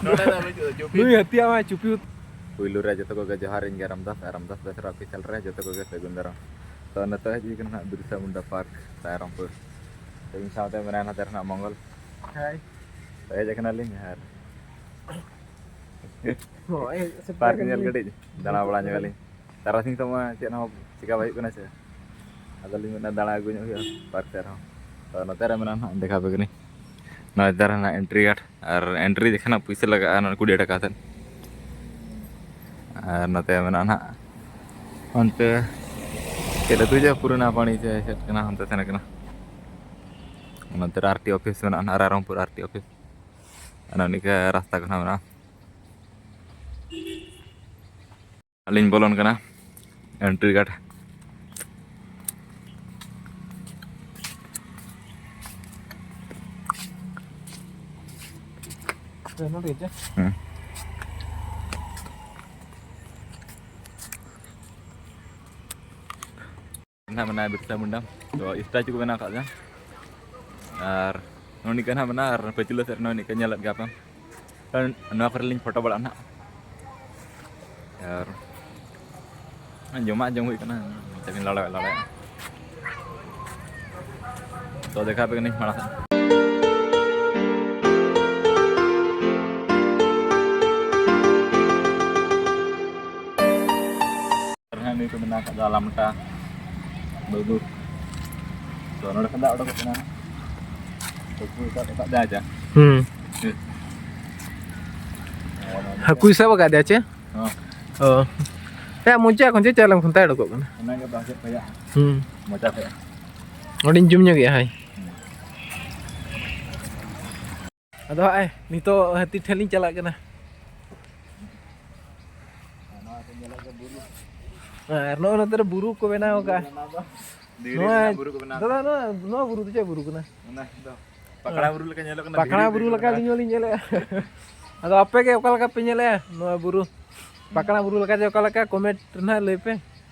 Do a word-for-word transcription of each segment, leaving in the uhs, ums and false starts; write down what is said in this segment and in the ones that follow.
ᱱᱚᱰᱮ ᱫᱚ ᱵᱟᱹᱪᱩᱜᱼᱟ, ᱪᱩᱯᱤ᱾ ᱱᱩᱭ ᱦᱟᱹᱛᱤᱭᱟ ᱢᱟ ᱪᱩᱯᱤ᱾ ᱯᱩᱭᱞᱩ ᱨᱮ ᱡᱚᱛᱚ ᱠᱚᱜᱮ ᱡᱚᱦᱟᱨ, ᱤᱧ ᱜᱮ ᱨᱟᱢᱫᱟᱥ ᱟᱨ ᱨᱟᱢᱫᱟᱥ ᱵᱮᱥᱨᱟ ᱚᱯᱷᱤᱥᱤᱭᱟᱞ ᱨᱮ ᱡᱚᱛᱚ ᱠᱚᱜᱮ ᱥᱟᱹᱜᱩᱱ ᱫᱟᱨᱟᱢ᱾ ᱛᱚ, ᱱᱤᱛᱚᱜ ᱦᱮᱡ ᱦᱩᱭ ᱠᱟᱱᱟ ᱦᱟᱸᱜ ᱵᱤᱨᱥᱟ ᱢᱩᱱᱰᱟ ᱯᱟᱨᱠ, ᱨᱟᱭᱨᱚᱝᱯᱩᱨ᱾ ᱛᱚ, ᱤᱧ ᱥᱟᱶᱛᱮ ᱢᱮᱱᱟᱭᱟ ᱱᱚᱛᱮ ᱨᱮ ᱦᱟᱸᱜ ᱢᱚᱝᱜᱚᱞ᱾ ᱦᱟᱭ᱾ ᱛᱚ, ᱦᱮᱡ ᱟᱠᱟᱱᱟᱞᱤᱧ ᱟᱨ ᱦᱳᱭ, ᱥᱮᱴᱮᱨ ᱯᱟᱨᱠ ᱧᱮᱞ ᱠᱟᱱᱟᱞᱤᱧ᱾ ᱠᱟᱹᱴᱤᱡ ᱫᱟᱬᱟ ᱵᱟᱲᱟ ᱧᱚᱜ ᱟᱹᱞᱤᱧ᱾ ᱛᱟᱨᱟᱥᱤᱧ ᱛᱚ ᱢᱟ ᱪᱮᱫ ᱦᱚᱸ ᱪᱮᱠᱟ ᱵᱟᱭ ᱦᱩᱭᱩᱜ ᱠᱟᱱᱟ ᱥᱮ᱾ ᱟᱫᱚ ᱞᱤᱧ ᱢᱮᱱᱫᱟ ᱫᱟᱬᱟ ᱟᱹᱜᱩ ᱧᱚᱜ ᱦᱩᱭᱩᱜᱼᱟ ᱯᱟᱨᱠ ᱥᱮᱫ ᱨᱮᱦᱚᱸ᱾ ᱛᱚ ᱱᱚᱛᱮ ᱨᱮ ᱢᱮᱱᱟᱜᱼᱟ ᱱᱟᱦᱟᱜ, ᱫᱮᱠᱷᱟᱣ ᱟᱯᱮ ᱠᱟᱹᱱᱟᱹᱧ᱾ ᱱᱚᱜᱼᱚᱭ ᱱᱚᱛᱮ ᱨᱮ ᱦᱮᱱᱟᱜ ᱮᱱᱴᱨᱤ ᱜᱟᱴ, ᱟᱨ ᱮᱱᱴᱨᱤ ᱡᱚᱠᱷᱚᱱ ᱱᱟᱜ ᱯᱩᱭᱥᱟᱹ ᱞᱟᱜᱟᱜᱼᱟ, ᱱᱚᱰᱮ ᱠᱩᱲᱤ ᱴᱟᱠᱟ ᱠᱟᱛᱮᱫ᱾ ᱟᱨ ᱱᱚᱛᱮ ᱢᱮᱱᱟᱜᱼᱟ ᱱᱟᱦᱟᱜ ᱚᱱᱛᱮ ᱪᱮᱫ ᱟᱹᱛᱩ ᱡᱮ ᱯᱩᱨᱟᱹᱱᱟ ᱯᱟᱲᱤ ᱥᱮ ᱪᱮᱫ ᱠᱟᱱᱟ, ᱚᱱᱛᱮ ᱥᱮᱱ ᱠᱟᱱᱟ᱾ ᱱᱚᱛᱮ ᱨᱮ ᱟᱨ ᱴᱤ ᱚᱯᱷᱤᱥ ᱢᱮᱱᱟᱜᱼᱟ ᱱᱟᱦᱟᱜ, ᱨᱟᱭᱨᱚᱝᱯᱩᱨ ᱟᱨ ᱴᱤ ᱚᱯᱷᱤᱥ᱾ ᱚᱱᱟ ᱱᱤᱝᱠᱟᱹ ᱨᱟᱥᱛᱟ ᱠᱚ ᱱᱟᱦᱟᱜ ᱢᱮᱱᱟᱜᱼᱟ᱾ ᱟᱹᱞᱤᱧ ᱵᱚᱞᱚᱱ ᱠᱟᱱᱟ ᱮᱱᱴᱨᱤ ᱜᱟᱴ᱾ ᱦᱮᱸ᱾ ᱱᱟᱦᱟᱜ ᱢᱮᱱᱟᱭᱟ ᱵᱤᱨᱥᱟ ᱢᱩᱱᱰᱟ, ᱛᱚ ᱥᱴᱟᱪᱩ ᱠᱚ ᱵᱮᱱᱟᱣ ᱟᱠᱟᱫᱟ᱾ ᱟᱨ ᱱᱚᱜᱼᱚ ᱱᱤᱝᱠᱟ ᱱᱟᱦᱟᱜ ᱢᱮᱱᱟᱜᱼᱟ, ᱟᱨ ᱯᱟᱹᱪᱷᱞᱟᱹ ᱥᱮᱫ ᱨᱮ ᱱᱚᱜᱼᱚ ᱱᱤᱝᱠᱟ ᱧᱮᱞᱮᱫ ᱜᱮᱭᱟ ᱯᱮ᱾ ᱠᱟᱨᱚᱱ ᱱᱚᱣᱟ ᱠᱚᱨᱮ ᱞᱤᱧ ᱯᱷᱳᱴᱳ ᱵᱟᱲᱟᱜᱼᱟ ᱱᱟᱦᱟᱜ᱾ ᱟᱨ ᱡᱚᱢᱟᱜ ᱡᱚᱢ ᱦᱩᱭᱩᱜ ᱠᱟᱱᱟ, ᱱᱚᱛᱮ ᱞᱤᱧ ᱞᱟᱲᱟᱣᱮᱫ ᱞᱟᱲᱟᱣᱮᱫ᱾ ᱛᱚ ᱫᱮᱠᱷᱟᱣ ᱟᱯᱮ ᱠᱟᱹᱱᱟᱹᱧ ᱢᱟᱲᱟᱝ ᱥᱮᱫ᱾ ᱟᱨ ᱦᱟᱸᱜ ᱱᱤᱭᱟᱹ ᱠᱚ ᱢᱮᱱᱟᱜ ᱟᱠᱟᱫᱟ ᱟᱞᱟᱢᱴᱟ ᱵᱟᱹᱵᱩ᱾ ᱛᱚ ᱱᱚᱰᱮ ᱠᱷᱚᱱ ᱫᱟᱜ ᱚᱰᱚᱠᱚᱜ ᱠᱟᱱᱟ᱾ ᱦᱟᱹᱠᱩ ᱥᱟᱵ ᱟᱠᱟᱫ ᱫᱮᱭᱟ ᱪᱮ? ᱦᱚᱸ᱾ ᱚ᱾ ᱦᱮᱸ, ᱢᱚᱪᱟ ᱠᱷᱚᱱ ᱪᱮ ᱪᱟᱞᱟᱢ ᱠᱷᱚᱱ ᱛᱟᱭ ᱚᱰᱚᱠᱚᱜ ᱠᱟᱱᱟ᱾ ᱚᱱᱟᱜᱮ ᱯᱟᱥᱮᱡ ᱯᱟᱭᱟᱜ᱾ ᱦᱩᱸ᱾ ᱢᱚᱪᱟ ᱠᱷᱚᱱ᱾ ᱚᱸᱰᱮᱧ ᱡᱩᱢ ᱧᱚᱜ ᱮᱜᱼᱟ, ᱦᱟᱭ᱾ ᱦᱩᱸ᱾ ᱟᱫᱚ ᱦᱟᱸᱜ ᱱᱤᱛᱚᱜ ᱦᱟᱹᱛᱤ ᱴᱷᱮᱱ ᱞᱤᱧ ᱪᱟᱞᱟᱜ ᱠᱟᱱᱟ᱾ ᱟᱨ ᱱᱚᱜᱼᱚ ᱱᱚᱛᱮ ᱨᱮ ᱵᱩᱨᱩ ᱠᱚ ᱵᱮᱱᱟᱣ ᱟᱠᱟᱫᱼᱟ᱾ ᱫᱷᱤᱨᱤ ᱱᱚᱣᱟ, ᱨᱮᱱᱟᱜ ᱵᱩᱨᱩ ᱠᱚ ᱵᱮᱱᱟᱣ ᱫᱟᱫᱟ, ᱟᱠᱟᱫᱼᱟ᱾ ᱱᱚᱣᱟ, ᱱᱚᱣᱟ ᱵᱩᱨᱩ ᱫᱚ ᱪᱮᱫ ᱵᱩᱨᱩ ᱠᱟᱱᱟ? ᱚᱱᱟ ᱫᱚ ᱯᱟᱠᱲᱟ ᱵᱩᱨᱩ ᱞᱮᱠᱟ ᱧᱮᱞᱚᱜ ᱠᱟᱱᱟ, ᱯᱟᱠᱲᱟ ᱫᱷᱤᱨᱤ ᱵᱩᱨᱩ ᱵᱩᱨᱩ ᱞᱮᱠᱟ ᱠᱟᱱᱟ᱾ ᱟᱹᱞᱤᱧ ᱦᱚᱸᱞᱤᱧ ᱧᱮᱞᱮᱫᱼᱟ᱾ ᱟᱫᱚ ᱟᱯᱮ ᱜᱮ ᱚᱠᱟ ᱞᱮᱠᱟ ᱯᱮ ᱧᱮᱞᱮᱫᱼᱟ ᱱᱚᱣᱟ ᱵᱩᱨᱩ? ᱯᱟᱠᱲᱟ ᱵᱩᱨᱩ ᱞᱮᱠᱟ ᱪᱮ ᱚᱠᱟ ᱞᱮᱠᱟ? ᱠᱚᱢᱮᱱᱴ ᱨᱮ ᱱᱟᱦᱟᱜ ᱞᱟᱹᱭ ᱯᱮ᱾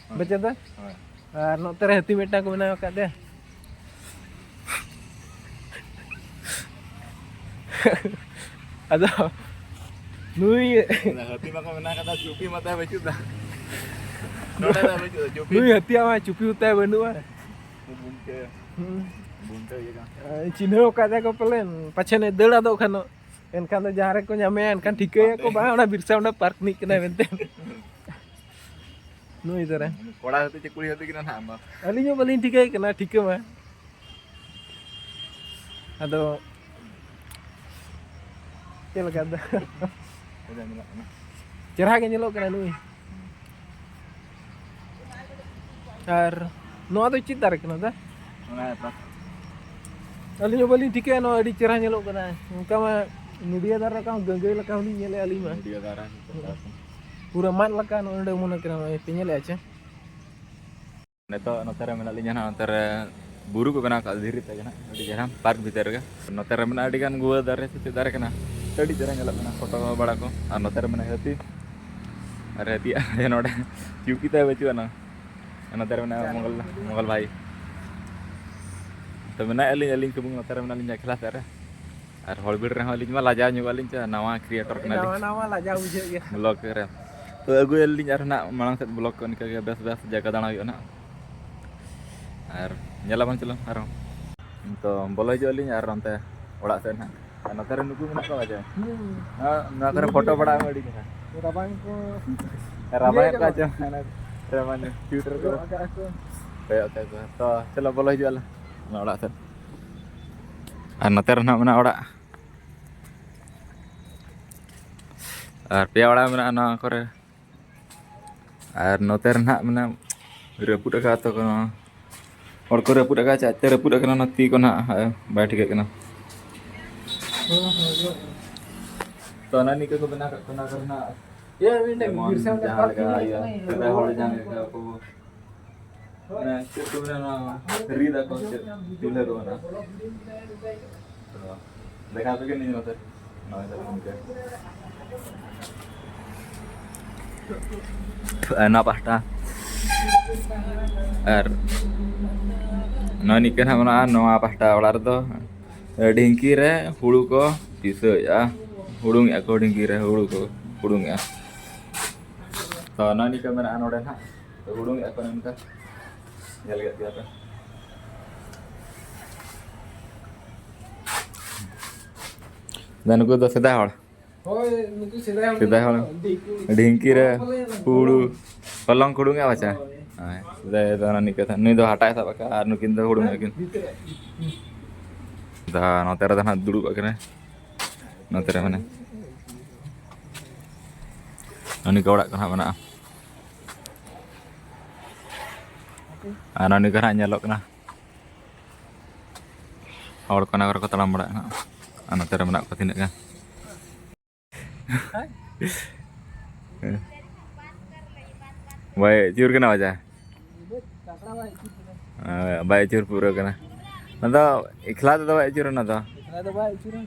ᱦᱳᱭ᱾ ᱵᱮᱪᱮᱫᱟ? ᱦᱳᱭ᱾ ᱟᱨ ᱱᱚᱛᱮ ᱨᱮ ᱦᱟᱹᱛᱤ ᱢᱤᱫᱴᱟᱝ ᱠᱚ ᱵᱮᱱᱟᱣ ᱟᱠᱟᱫ ᱫᱮᱭᱟ᱾ ᱟᱫᱚ ᱱᱩᱭ ᱚᱱᱟ ᱦᱟᱹᱛᱤ ᱢᱟᱠᱚ ᱢᱮᱱᱟᱜ ᱠᱟᱫᱟ, ᱪᱩᱯᱤ ᱢᱟᱛᱟᱭ ᱵᱟᱹᱪᱩᱜ ᱫᱟ᱾ ᱱᱚᱰᱮ ᱫᱚ ᱵᱟᱹᱪᱩᱜ ᱫᱟ ᱪᱩᱯᱤ᱾ ᱱᱩᱭ ᱦᱟᱹᱛᱤᱭᱟᱜ ᱢᱟ ᱪᱩᱯᱤ ᱦᱚᱸ ᱛᱟᱭ ᱵᱟᱹᱱᱩᱜᱼᱟ᱾ ᱵᱩᱱᱴᱟᱹ, ᱦᱩᱸ᱾ ᱵᱩᱱᱴᱟᱹ ᱤᱭᱟᱹ ᱠᱟᱱᱟ᱾ ᱪᱤᱱᱦᱟᱹᱣ ᱟᱠᱟᱫᱮᱭᱟ ᱠᱚ ᱯᱟᱞᱮᱱ, ᱯᱟᱪᱷᱮ ᱮ ᱫᱟᱹᱲ ᱟᱫᱚᱜ ᱠᱷᱟᱱ᱾ ᱮᱱᱠᱷᱟᱱ ᱫᱚ ᱡᱟᱦᱟᱸ ᱨᱮᱠᱚ ᱧᱟᱢᱮᱭᱟ, ᱮᱱᱠᱷᱟᱱ ᱴᱷᱤᱠᱟᱹᱭᱟᱠᱚ, ᱵᱟᱝ, ᱚᱱᱟ ᱵᱤᱨᱥᱟ ᱢᱩᱱᱰᱟ ᱯᱟᱨᱠ ᱨᱤᱱᱤᱡ ᱠᱟᱱᱟᱭ ᱢᱮᱱᱛᱮ᱾ ᱱᱩᱭ ᱫᱟᱨᱮ᱾ ᱠᱚᱲᱟ ᱦᱟᱹᱛᱤ ᱪᱮ ᱠᱩᱲᱤ ᱦᱟᱹᱛᱤ ᱠᱟᱱᱟ ᱱᱟᱦᱟᱜ ᱟᱢ ᱫᱚ? ᱟᱹᱞᱤᱧ ᱦᱚᱸ ᱵᱟᱹᱞᱤᱧ ᱴᱷᱤᱠᱟᱹᱭᱮ ᱠᱟᱱᱟ, ᱴᱷᱤᱠᱟᱹ ᱢᱟ᱾ ᱟᱫᱚ ᱪᱮᱫ ᱞᱮᱠᱟ ᱫᱚ? ᱪᱮᱦᱨᱟ ᱜᱮ ᱧᱮᱞᱚᱜ ᱠᱟᱱᱟ ᱱᱩᱭ᱾ ᱟᱨ ᱱᱚᱣᱟ ᱫᱚ ᱪᱮᱫ ᱫᱟᱨᱮ ᱠᱟᱱᱟ ᱫᱟ? ᱚᱱᱟ ᱫᱚ ᱟᱹᱞᱤᱧ ᱦᱚᱸ ᱵᱟᱹᱞᱤᱧ ᱴᱷᱤᱠᱟᱹᱭᱟ, ᱱᱚᱣᱟ ᱟᱹᱰᱤ ᱪᱮᱦᱨᱟ ᱧᱮᱞᱚᱜ ᱠᱟᱱᱟ᱾ ᱱᱚᱝᱠᱟ ᱢᱟ ᱱᱚᱰᱤᱭᱟ ᱫᱟᱨᱮ ᱞᱮᱠᱟ ᱦᱚᱸ ᱜᱟᱹᱝᱜᱟᱹᱭ ᱞᱮᱠᱟ ᱦᱚᱸᱞᱤᱧ ᱧᱮᱞᱮᱫᱼᱟ ᱟᱹᱞᱤᱧ ᱢᱟ᱾ ᱱᱚᱰᱤᱭᱟ ᱫᱟᱨᱮ᱾ ᱯᱩᱨᱟᱹ ᱢᱟᱫ ᱞᱮᱠᱟ ᱱᱚᱜᱼᱚᱭ ᱱᱚᱰᱮ ᱚᱢᱚᱱ ᱟᱠᱟᱱᱟ, ᱱᱚᱜᱼᱚᱭ ᱯᱮ ᱧᱮᱞᱮᱫᱼᱟ ᱪᱮ? ᱱᱤᱛᱚᱜ ᱱᱚᱛᱮ ᱨᱮ ᱢᱮᱱᱟᱜ ᱞᱤᱧᱟ ᱱᱟᱦᱟᱜ, ᱱᱚᱛᱮ ᱨᱮ ᱵᱩᱨᱩ ᱠᱚ ᱵᱮᱱᱟᱣ ᱠᱟᱜᱼᱟ ᱫᱷᱤᱨᱤ ᱛᱮᱜᱮ ᱱᱟᱦᱟᱜ, ᱟᱹᱰᱤ ᱪᱮᱦᱨᱟ ᱯᱟᱨᱠ ᱵᱷᱤᱛᱤᱨ ᱨᱮᱜᱮ᱾ ᱱᱚᱛᱮ ᱨᱮ ᱢᱮᱱᱟᱜᱼᱟ ᱟᱹᱰᱤ ᱜᱟᱱ ᱜᱩᱣᱟᱹ ᱫᱟᱨᱮ ᱥᱮ ᱪᱮᱫ ᱫᱟᱨᱮ ᱠᱟᱱᱟ, ᱟᱹᱰᱤ ᱪᱮᱦᱨᱟ ᱧᱮᱞᱚᱜ ᱠᱟᱱᱟ ᱯᱷᱳᱴᱳ ᱵᱟᱲᱟ ᱠᱚ᱾ ᱟᱨ ᱱᱚᱛᱮ ᱨᱮ ᱢᱮᱱᱟᱜᱼᱟ ᱦᱟᱹᱛᱤ, ᱟᱨ ᱦᱟᱹᱛᱤᱭᱟᱜ ᱱᱚᱰᱮ ᱪᱩᱯᱤ ᱛᱟᱭ ᱵᱟᱹᱪᱩᱜ ᱟᱱᱟ᱾ ᱱᱚᱛᱮ ᱨᱮ ᱢᱮᱱᱟᱜᱼᱟ ᱢᱚᱝᱜᱚᱞ, ᱢᱚᱝᱜᱚᱞ ᱵᱷᱟᱭ᱾ ᱛᱚ ᱢᱮᱱᱟᱜ ᱞᱤᱧ, ᱟᱹᱞᱤᱧ ᱥᱩᱢᱩᱝ ᱱᱚᱛᱮ ᱨᱮ ᱢᱮᱱᱟᱜ ᱞᱤᱧᱟ ᱮᱠᱞᱟ ᱥᱮᱫ ᱨᱮ᱾ ᱟᱨ ᱦᱚᱲ ᱵᱷᱤᱲ ᱨᱮᱦᱚᱸ ᱟᱹᱞᱤᱧ ᱢᱟ ᱞᱟᱡᱟᱣ ᱧᱚᱜᱚᱜ ᱟᱹᱞᱤᱧ ᱪᱮ, ᱱᱟᱣᱟ ᱠᱨᱤᱭᱮᱴᱚᱨ ᱠᱟᱱᱟᱞᱤᱧ᱾ ᱱᱟᱣᱟ ᱱᱟᱣᱟ ᱞᱟᱡᱟᱣ ᱵᱩᱡᱷᱟᱹᱜ ᱜᱮᱭᱟ᱾ ᱵᱞᱚᱜ ᱨᱮ᱾ ᱛᱚ ᱟᱹᱜᱩᱭᱟᱞᱤᱧ ᱟᱨ ᱱᱟᱜ ᱢᱟᱲᱟᱝ ᱥᱮᱫ ᱵᱞᱚᱜ ᱠᱚ ᱚᱱᱠᱟ ᱜᱮ ᱵᱮᱥ ᱵᱮᱥ ᱡᱟᱭᱜᱟ ᱫᱟᱬᱟ ᱦᱩᱭᱩᱜᱼᱟ ᱱᱟᱜ᱾ ᱟᱨ ᱧᱮᱞᱟᱵᱚᱱ ᱪᱚᱞᱚ ᱟᱨᱦᱚᱸ᱾ ᱛᱚ ᱵᱚᱞᱚ ᱦᱤᱡᱩᱜ ᱟᱹᱞᱤᱧ ᱟᱨ ᱚᱱᱛᱮ ᱚᱲᱟᱜ ᱥᱮᱫ ᱱᱟᱜ᱾ ᱟᱨ ᱱᱚᱛᱮ ᱨᱮ ᱱᱩᱠᱩ ᱢᱮᱱᱟᱜ ᱠᱚᱣᱟ ᱡᱮ? ᱦᱩᱸ᱾ ᱦᱮᱸ, ᱱᱚᱣᱟ ᱠᱚᱨᱮ ᱯᱷᱳᱴᱳ ᱵᱟᱲᱟ ᱟᱹᱰᱤ ᱪᱮᱦᱨᱟ᱾ ᱨᱟᱵᱟᱝ ᱠᱚ ᱨᱟᱵᱟᱝ ᱤᱭᱟᱹ ᱠᱚ ᱠᱟᱱᱟ᱾ ᱪᱚ, ᱨᱟᱵᱟᱝ ᱪᱩᱴ ᱨᱮᱠᱚ ᱠᱚᱭᱚᱜ ᱟᱠᱟᱫ ᱠᱚ᱾ ᱠᱚᱭᱚᱜ ᱟᱠᱟᱫ ᱠᱚ᱾ ᱛᱚ ᱪᱚᱞᱚ ᱵᱚᱞᱚ ᱦᱤᱡᱩᱜ ᱟᱞᱮ ᱚᱱᱟ ᱚᱲᱟᱜ ᱥᱮᱫ᱾ ᱟᱨ ᱱᱚᱛᱮ ᱨᱮ ᱱᱟᱜ ᱢᱮᱱᱟᱜᱼᱟ ᱚᱲᱟᱜ᱾ ᱟᱨ ᱯᱮᱭᱟ ᱚᱲᱟᱜ ᱢᱮᱱᱟᱜᱼᱟ ᱱᱚᱣᱟ ᱠᱚᱨᱮ᱾ ᱟᱨ ᱱᱚᱛᱮ ᱨᱮ ᱱᱟᱜ ᱢᱮᱱᱟᱜᱼᱟ ᱨᱟᱹᱯᱩᱫ ᱟᱠᱟᱫ ᱛᱟᱠᱚ ᱱᱚᱣᱟ᱾ ᱦᱚᱲ ᱠᱚ ᱨᱟᱹᱯᱩᱫ ᱟᱠᱟᱫ, ᱪᱮᱫ ᱛᱮ ᱨᱟᱹᱯᱩᱫ ᱟᱠᱟᱱᱟ ᱚᱱᱟ ᱛᱤ ᱠᱚ ᱱᱟᱜ ᱵᱟᱭ ᱴᱷᱤᱠᱟᱹᱜ ᱠᱟᱱᱟ᱾ ᱛᱚ ᱚᱱᱟ ᱱᱤᱝᱠᱟᱹ ᱠᱚ ᱵᱮᱱᱟᱣ ᱠᱟᱜ ᱠᱟᱱᱟ ᱠᱚ ᱱᱟᱜ᱾ ᱤᱭᱟᱹ ᱢᱤᱫᱴᱮᱱ ᱡᱮᱢᱚᱱ ᱵᱤᱨᱥᱟ ᱢᱩᱱᱰᱟ ᱡᱟᱦᱟᱸ ᱯᱟᱨᱠ ᱞᱮᱠᱟ ᱢᱮᱱᱟᱜ ᱤᱭᱟᱹ ᱠᱟᱱᱟ, ᱥᱮᱫᱟᱭ ᱦᱚᱲ ᱡᱟᱦᱟᱸ ᱞᱮᱠᱟ ᱠᱚ ᱢᱟᱱᱮ ᱪᱮᱫ ᱠᱚ ᱢᱮᱱᱟ, ᱱᱚᱣᱟ ᱨᱤᱫ ᱟᱠᱚ ᱪᱮᱫ ᱪᱩᱞᱦᱟᱹ ᱠᱚ ᱢᱮᱱᱟ᱾ ᱛᱚ, ᱫᱮᱠᱷᱟᱣ ᱟᱯᱮ ᱠᱟᱹᱱᱟᱹᱧ ᱱᱚᱛᱮ᱾ ᱱᱚᱜᱼᱚᱭ ᱛᱟᱦᱞᱮ ᱜᱚᱢᱠᱮ᱾ ᱚᱱᱟ ᱯᱟᱦᱴᱟ᱾ ᱟᱨ ᱱᱚᱜᱼᱚᱭ ᱱᱤᱝᱠᱟᱹ ᱱᱟᱦᱟᱜ ᱢᱮᱱᱟᱜᱼᱟ ᱱᱚᱣᱟ ᱯᱟᱦᱴᱟ ᱚᱲᱟᱜ ᱨᱮᱫᱚ᱾ ᱰᱷᱤᱝᱠᱤ ᱨᱮ ᱦᱩᱲᱩ ᱠᱚ ᱯᱤᱥᱟᱹᱣᱮᱫᱼᱟ᱾ ᱦᱩᱲᱩᱝᱮᱜᱼᱟ ᱠᱚ, ᱰᱷᱤᱝᱠᱤ ᱨᱮ ᱦᱩᱲᱩ ᱠᱚ ᱦᱩᱲᱩᱝᱮᱜᱼᱟ᱾ ᱛᱚ, ᱱᱚᱜᱼᱚ ᱱᱤᱝᱠᱟ ᱢᱮᱱᱟᱜᱼᱟ ᱱᱚᱰᱮ ᱱᱟᱦᱟᱜ᱾ ᱛᱚ, ᱦᱩᱲᱩᱝᱮᱜᱼᱟ ᱠᱚ ᱱᱚᱝᱠᱟ᱾ ᱧᱮᱞ ᱠᱮᱫ ᱜᱮᱭᱟ ᱯᱮ᱾ ᱟᱫᱚ ᱱᱩᱠᱩ ᱫᱚ ᱥᱮᱫᱟᱭ ᱦᱚᱲ᱾ ᱦᱳᱭ, ᱱᱩᱠᱩ ᱥᱮᱫᱟᱭ ᱦᱚᱲ ᱥᱮᱫᱟᱭ ᱦᱚᱲ᱾ ᱫᱚ ᱰᱷᱤᱝᱠᱤ᱾ ᱰᱷᱤᱝᱠᱤ ᱨᱮ ᱦᱚᱞᱚᱝ ᱯᱟᱞᱮ ᱦᱩᱲᱩ, ᱦᱚᱞᱚᱝ᱾ ᱦᱚᱞᱚᱝ ᱠᱚ ᱦᱩᱲᱩᱝᱮᱜᱼᱟ ᱵᱟᱪᱟ? ᱦᱳᱭ᱾ ᱦᱳᱭ, ᱥᱮᱫᱟᱭ ᱫᱚ ᱚᱱᱟ ᱱᱤᱝᱠᱟ ᱛᱟᱦᱮᱸ᱾ ᱱᱩᱭ ᱫᱚ ᱦᱟᱴᱟᱜ ᱮ ᱥᱟᱵ ᱟᱠᱟᱫᱼᱟ ᱟᱨ ᱱᱩᱠᱤᱱ ᱫᱚ ᱦᱩᱲᱩᱝᱮᱜᱼᱟ ᱠᱤᱱ᱾ ᱵᱷᱤᱛᱨᱤ ᱨᱮ᱾ ᱫᱟ ᱱᱚᱛᱮ ᱨᱮᱫᱚ ᱱᱟᱦᱟᱜ ᱫᱩᱲᱩᱵ ᱟᱠᱟᱱᱟᱭ᱾ ᱱᱚᱛᱮ ᱨᱮ ᱢᱟᱱᱮ ᱩᱱᱤ ᱠᱚ ᱚᱲᱟᱜ ᱠᱚ ᱱᱟᱦᱟᱜ ᱢᱮᱱᱟᱜᱼᱟ᱾ ᱟᱨ ᱩᱱᱤ ᱠᱚ ᱱᱟᱦᱟᱜ ᱧᱮᱞᱚᱜ ᱠᱟᱱᱟ᱾ ᱦᱚᱲ ᱠᱚ ᱚᱱᱟ ᱠᱚᱨᱮ ᱠᱚ ᱛᱟᱲᱟᱢ ᱵᱟᱲᱟᱭᱮᱫ ᱱᱟᱦᱟᱜ᱾ ᱟᱨ ᱱᱚᱛᱮ ᱨᱮ ᱢᱮᱱᱟᱜ ᱠᱚᱣᱟ ᱛᱤᱱᱟᱹᱜ ᱜᱟᱱ᱾ ᱵᱟᱭ ᱟᱹᱪᱩᱨ ᱠᱟᱱᱟ ᱵᱟᱡᱟ? ᱦᱮᱸ, ᱵᱟᱭ ᱟᱹᱪᱩᱨ ᱯᱩᱨᱟᱹᱣ ᱠᱟᱱᱟ᱾ ᱚᱱᱟ ᱫᱚ ᱮᱠᱞᱟ ᱛᱮᱫᱚ ᱵᱟᱭ ᱟᱹᱪᱩᱨᱟ ᱚᱱᱟ ᱫᱚ᱾ ᱮᱠᱞᱟ ᱫᱚ ᱵᱟᱭ ᱟᱹᱪᱩᱨᱟ᱾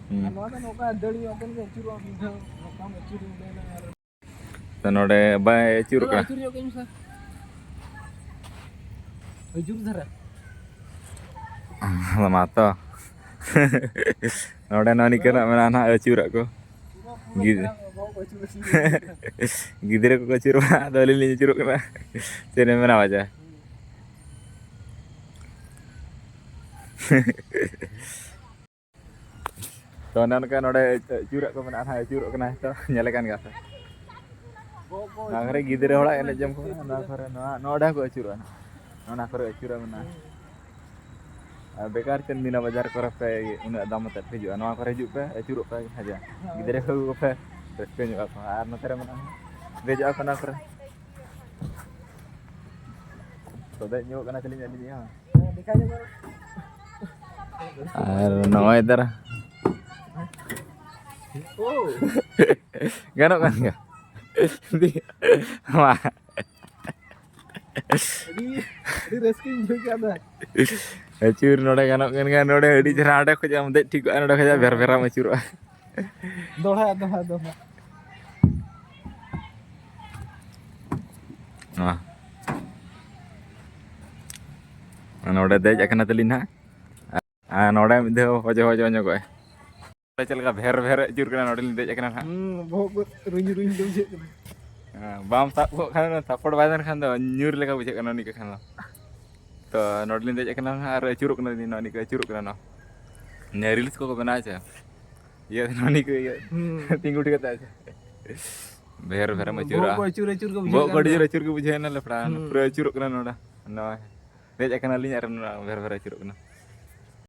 ᱦᱩᱸ᱾ ᱟᱨ ᱱᱚᱣᱟ ᱫᱚ ᱱᱚᱝᱠᱟ ᱫᱟᱹᱲ ᱧᱚᱜ ᱠᱟᱛᱮ ᱜᱮ ᱟᱹᱪᱩᱨᱚᱜᱼᱟ, ᱢᱤᱫ ᱫᱷᱟᱣ ᱱᱚᱝᱠᱟᱢ ᱟᱹᱪᱩᱨ ᱧᱚᱜ ᱞᱮᱱᱟ ᱟᱨ ᱛᱚ ᱱᱚᱰᱮ ᱵᱟᱭ ᱟᱹᱪᱩᱨᱚᱜ ᱠᱟᱱᱟ᱾ ᱟᱹᱪᱩᱨ ᱧᱚᱜ ᱠᱟᱹᱧ ᱢᱮᱥᱮ᱾ ᱦᱳᱭ, ᱡᱳᱨ ᱫᱷᱟᱨᱟ᱾ ᱟᱫᱚ ᱢᱟ ᱛᱚ᱾ ᱱᱚᱰᱮ ᱱᱚᱜᱼᱚ ᱱᱤᱝᱠᱟᱹᱱᱟᱜ ᱢᱮᱱᱟᱜᱼᱟ ᱱᱟᱦᱟᱜ ᱟᱹᱪᱩᱨᱟᱜ ᱠᱚ᱾ ᱜᱤᱫ-, ᱜᱤᱫᱽᱨᱟᱹ ᱠᱚᱠᱚ ᱟᱹᱪᱩᱨᱚᱜᱼᱟ, ᱟᱫᱚ ᱟᱹᱞᱤᱧ ᱞᱤᱧ ᱟᱹᱪᱩᱨᱚᱜ ᱠᱟᱱᱟ᱾ ᱪᱮᱫ ᱮᱢ ᱢᱮᱱᱟ ᱵᱟᱡᱟ? ᱛᱚ, ᱚᱱᱮ ᱚᱱᱠᱟ ᱱᱚᱰᱮ ᱟᱹᱪᱩᱨᱟᱜ ᱠᱚ ᱢᱮᱱᱟᱜᱼᱟ ᱱᱟᱦᱟᱜ, ᱟᱹᱪᱩᱨᱚᱜ ᱠᱟᱱᱟ ᱱᱤᱛᱚᱜ, ᱧᱮᱞᱮ ᱠᱟᱱ ᱜᱮᱭᱟ ᱯᱮ᱾ ᱱᱚᱣᱟ ᱠᱚᱨᱮ ᱜᱤᱫᱽᱨᱟᱹ ᱦᱚᱲᱟᱜ ᱮᱱᱮᱡ ᱡᱚᱝ ᱠᱚ ᱢᱮᱱᱟᱜᱼᱟ, ᱱᱚᱣᱟ ᱠᱚᱨᱮ, ᱱᱚᱣᱟ, ᱱᱚᱰᱮ ᱦᱚᱸᱠᱚ ᱟᱹᱪᱩᱨᱚᱜᱼᱟ ᱱᱟᱦᱟᱜ᱾ ᱚᱱᱟ ᱠᱚᱨᱮ ᱟᱹᱪᱩᱨᱚᱜ ᱢᱮᱱᱟᱜᱼᱟ᱾ ᱟᱨ ᱵᱮᱠᱟᱨ ᱪᱮᱫ ᱢᱤᱱᱟ ᱵᱟᱡᱟᱨ ᱠᱚᱨᱮ ᱯᱮ ᱩᱱᱟᱹᱜ ᱫᱟᱢ ᱟᱛᱮᱫ ᱯᱮ ᱦᱤᱡᱩᱜᱼᱟ? ᱱᱚᱣᱟ ᱠᱚᱨᱮ ᱦᱤᱡᱩᱜ ᱯᱮ, ᱟᱹᱪᱩᱨᱚᱜ ᱯᱮ, ᱦᱮᱸ ᱡᱮ᱾ ᱜᱤᱫᱽᱨᱟᱹ ᱠᱚ ᱯᱮ ᱨᱟᱹᱥᱠᱟᱹ ᱧᱚᱜ ᱟᱠᱚ᱾ ᱟᱨ ᱱᱚᱛᱮ ᱨᱮ ᱢᱮᱱᱟᱜᱼᱟ, ᱫᱮᱡᱚᱜ ᱟᱠᱚ ᱱᱚᱣᱟ ᱠᱚᱨᱮ᱾ ᱛᱚ, ᱫᱮᱡ ᱧᱚᱜ ᱠᱟᱱᱟ ᱛᱟᱹᱞᱤᱧ ᱟᱹᱞᱤᱧ ᱦᱚᱸ᱾ ᱟᱨ ᱱᱚᱜᱼᱚᱭ ᱫᱟᱨᱟ᱾ ᱜᱟᱱᱚᱜ ᱠᱟᱱ ᱜᱮᱭᱟ᱾ ᱢᱟ᱾ ᱟᱹᱰᱤ, ᱟᱹᱰᱤ ᱨᱟᱹᱥᱠᱟᱹᱧ ᱵᱩᱡᱷᱟᱹᱣ ᱠᱮᱫᱟ᱾ ᱟᱹᱪᱩᱨ ᱱᱚᱰᱮ ᱜᱟᱱᱚᱜ ᱠᱟᱱ ᱜᱮᱭᱟ, ᱱᱚᱰᱮ ᱟᱹᱰᱤ ᱪᱮᱦᱨᱟ, ᱚᱸᱰᱮ ᱠᱷᱚᱡ ᱟᱢ ᱫᱮᱡ ᱴᱷᱤᱠᱚᱜᱼᱟ, ᱱᱚᱰᱮ ᱠᱷᱚᱡ ᱵᱷᱮᱨ ᱵᱷᱮᱨᱟᱢ ᱟᱹᱪᱩᱨᱚᱜᱼᱟ᱾ ᱫᱚᱦᱲᱟ, ᱫᱚᱦᱲᱟ, ᱫᱚᱦᱲᱟ᱾ ᱱᱚᱣᱟ᱾ ᱱᱚᱰᱮ ᱫᱮᱡ ᱟᱠᱟᱱᱟ ᱛᱟᱹᱞᱤᱧ ᱱᱟᱦᱟᱜ᱾ ᱟᱨ ᱱᱚᱰᱮ ᱢᱤᱫ ᱫᱷᱟᱣ ᱦᱚᱡᱚ ᱦᱚᱡᱚ ᱧᱚᱜᱚᱜᱼᱟᱭ᱾ ᱪᱮᱫ ᱞᱮᱠᱟ ᱵᱷᱮᱨ ᱵᱷᱮᱨ ᱟᱹᱪᱩᱨ ᱠᱟᱱᱟ, ᱱᱚᱰᱮ ᱞᱤᱧ ᱫᱮᱡ ᱟᱠᱟᱱᱟ ᱱᱟᱦᱟᱜ᱾ ᱦᱩᱸ, ᱵᱚᱦᱚᱜ ᱠᱚ ᱨᱩᱧ ᱨᱩᱧ ᱫᱚ ᱵᱩᱡᱷᱟᱹᱜ ᱠᱟᱱᱟ᱾ ᱦᱮᱸ, ᱵᱟᱢ ᱥᱟᱵ ᱠᱚᱜ ᱠᱷᱟᱱ, ᱥᱟᱯᱳᱨᱴ ᱵᱟᱭ ᱛᱟᱦᱮᱱ ᱠᱷᱟᱱ ᱫᱚ ᱧᱩᱨ ᱞᱮᱠᱟ ᱵᱩᱡᱷᱟᱹᱜ ᱠᱟᱱᱟ ᱩᱱᱤ ᱠᱚ ᱠᱷᱟᱱ ᱫᱚ᱾ ᱛᱚ ᱱᱚᱰᱮ ᱞᱤᱧ ᱫᱮᱡ ᱟᱠᱟᱱᱟ ᱱᱟᱦᱟᱜ ᱟᱨ ᱟᱹᱪᱩᱨᱚᱜ ᱠᱟᱱᱟ ᱞᱤᱧ, ᱱᱚᱜᱼᱚ ᱱᱤᱝᱠᱟᱹ ᱟᱹᱪᱩᱨᱚᱜ ᱠᱟᱱᱟ ᱱᱚᱣᱟ᱾ ᱱᱤᱭᱟᱹ ᱨᱤᱞᱥ ᱠᱚᱠᱚ ᱵᱮᱱᱟᱣ ᱪᱮ, ᱤᱭᱟᱹ ᱱᱚᱜᱼᱚ ᱱᱤᱝᱠᱟᱹ ᱤᱭᱟᱹ ᱦᱩᱸ᱾ ᱛᱤᱸᱜᱩ ᱴᱷᱤᱠ ᱠᱟᱛᱮ ᱟᱪᱪᱷᱟ᱾ ᱵᱷᱮᱨ ᱵᱷᱮᱨᱮᱢ ᱟᱹᱪᱩᱨᱟ᱾ ᱵᱚᱦᱚᱜ ᱠᱚ ᱟᱹᱪᱩᱨ ᱟᱹᱪᱩᱨ ᱜᱮ ᱵᱩᱡᱷᱟᱹᱜ ᱵᱚᱦᱚᱜ ᱠᱚ ᱠᱟᱱ ᱟᱹᱰᱤ ᱡᱳᱨ ᱛᱟᱦᱮᱸᱫ᱾ ᱟᱹᱪᱩᱨ ᱜᱮ ᱵᱩᱡᱷᱟᱹᱣ ᱮᱱᱟ ᱞᱮᱯᱲᱟ, ᱦᱩᱸ᱾ ᱯᱩᱨᱟᱹ ᱟᱹᱪᱩᱨᱚᱜ ᱠᱟᱱᱟ ᱱᱚᱰᱮ᱾ ᱱᱚᱜᱼᱚᱭ ᱫᱮᱡ ᱟᱠᱟᱱᱟᱞᱤᱧ ᱟᱨ ᱱᱚᱣᱟ ᱵᱷᱮᱨ ᱵᱷᱮᱨ ᱟᱹᱪᱩᱨᱚᱜ ᱠᱟᱱᱟ᱾